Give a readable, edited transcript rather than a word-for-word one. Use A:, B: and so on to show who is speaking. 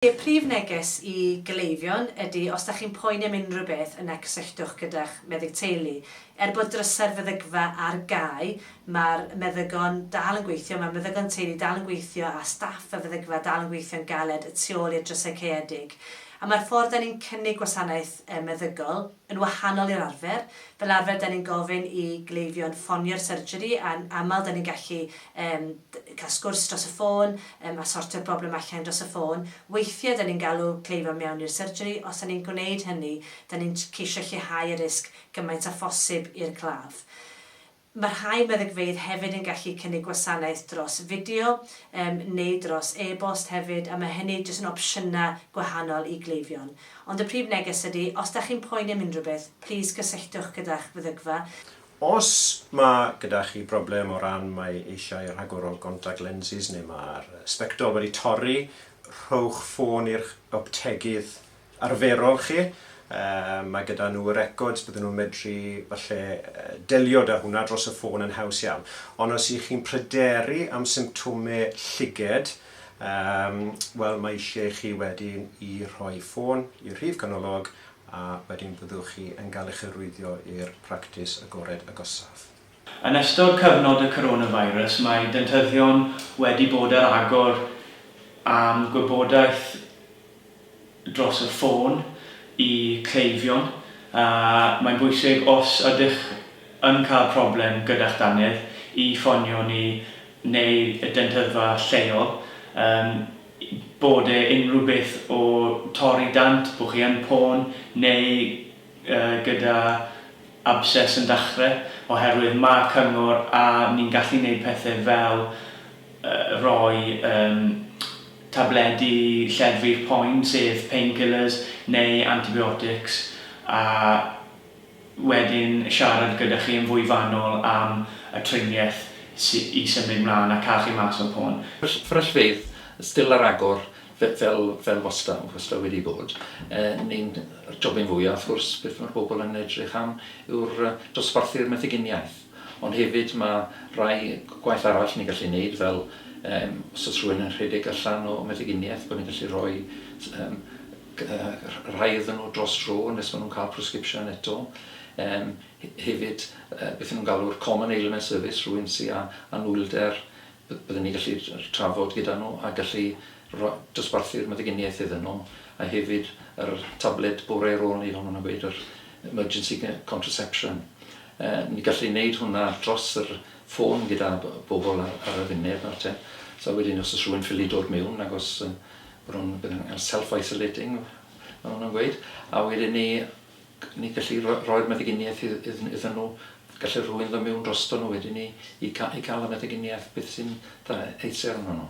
A: Y prif neges i gleifion ydy os da chi'n poeni am unrhyw beth yna cysylltwch gyda'ch meddyg teulu. Er bod drysau'r feddygfa ar gau, mae'r meddygon dal yn gweithio, mae meddygon teulu dal yn gweithio a staff y feddygfa dal yn gweithio'n galed y tu ôl i'r drysau caeëdig. A mae'r ffordd da ni'n cynnig gwasanaeth meddygol yn wahanol i'r arfer. Fel arfer 'da ni'n gofyn i gleifion ffonio'r surgery a'n aml 'da ni'n gallu yym cael sgwrs dros y ffôn yym a sortio'r broblem allan dros y ffôn. Weithiau 'da ni'n galw cleifion mewn i'r surgery, os 'da ni'n gwneud hynny 'da ni'n ceisio lleihau y risg gymaint â phosib i'r claf. Mae rhai meddygfeydd hefyd yn gallu cynnig gwasanaeth dros fideo yym neu dros e-bost hefyd a mae hynny jyst yn opsiynau gwahanol i gleifion. Ond y prif neges ydy, os dach chi'n poeni am unrhyw beth, plîs cysylltwch gyda'ch feddygfa.
B: Os mae gyda chi broblem o ran mae eisiau rhagor o contact lenses neu mae'r sbectol wedi torri, rhowch ffôn i'r optegydd arferol chi. Mae gyda nhw y records, bydden nhw'n medru falle delio 'da hwnna dros y ffôn yn haws iawn. Ond os y'ch chi'n pryderu am symptomau llyged, wel mae eisiau i chi wedyn i rhoi ffôn i'r rhif canolog a wedyn byddwch chi yn gael eich arwyddio i'r practis agored agosaf.
C: Yn ystod cyfnod y coronavirus mae dentyddion wedi bod ar agor am gwybodaeth dros y ffôn i cleifion a mae'n bwysig os ydych yn cael problem gyda'ch dannedd i ffonio ni neu y dentyddfa lleol yym bod e unrhyw beth o torri dant, bod chi yn pôn neu gyda abscess yn dachre oherwydd ma' cyngor a ni'n gallu neud pethe fel rhoi yym tabledi lleddfu'r poen, sef painkillers neu antibiotics, a wedyn siarad gyda chi yn fwy fanwl am y triniaeth i symud mlaen a cael chi mas o'r poen.
D: Fferyllfeydd still ar agor fel fel wastad, wastad wedi bod. Ni'n, yr jobyn fwya wrth gwrs, beth mae'r bobl yn edrych am yw'r dosbarthu'r meddyginiaeth. Ond hefyd mae rai gwaith arall ni'n gallu neud fel yym os oes rhywun yn rhedeg allan o meddyginiaeth bod ni'n gallu rhoi yym rhai iddyn nhw dros dro nes maen nhw'n cael prescription eto. Yym hefyd yy beth 'y nhw'n galw'r common ailment service, rhywun sy â anhwylder byddwn ni'n gallu trafod gyda nhw a gallu dosbarthu'r meddyginiaeth iddyn nhw a hefyd yr tabled bore ar ôl 'ny fel maen nhw'n gweud yr emergency contraception. Yy ni'n gallu neud hwnna dros yr ffôn gyda bobl ar ar y funud nawr te. So wedyn os o's rhywun ffili dod miwn ag os yy bod nhw'n bydd yn self-isolating fel ma' nhw'n gweud a wedyn ni ni'n gallu ro- roi'r meddyginiaeth iddyn nhw galle rhywun ddod miwn drosto nhw wedyn ni i ca- i ca'l y meddyginiaeth beth sy'n dda eisie arno nhw.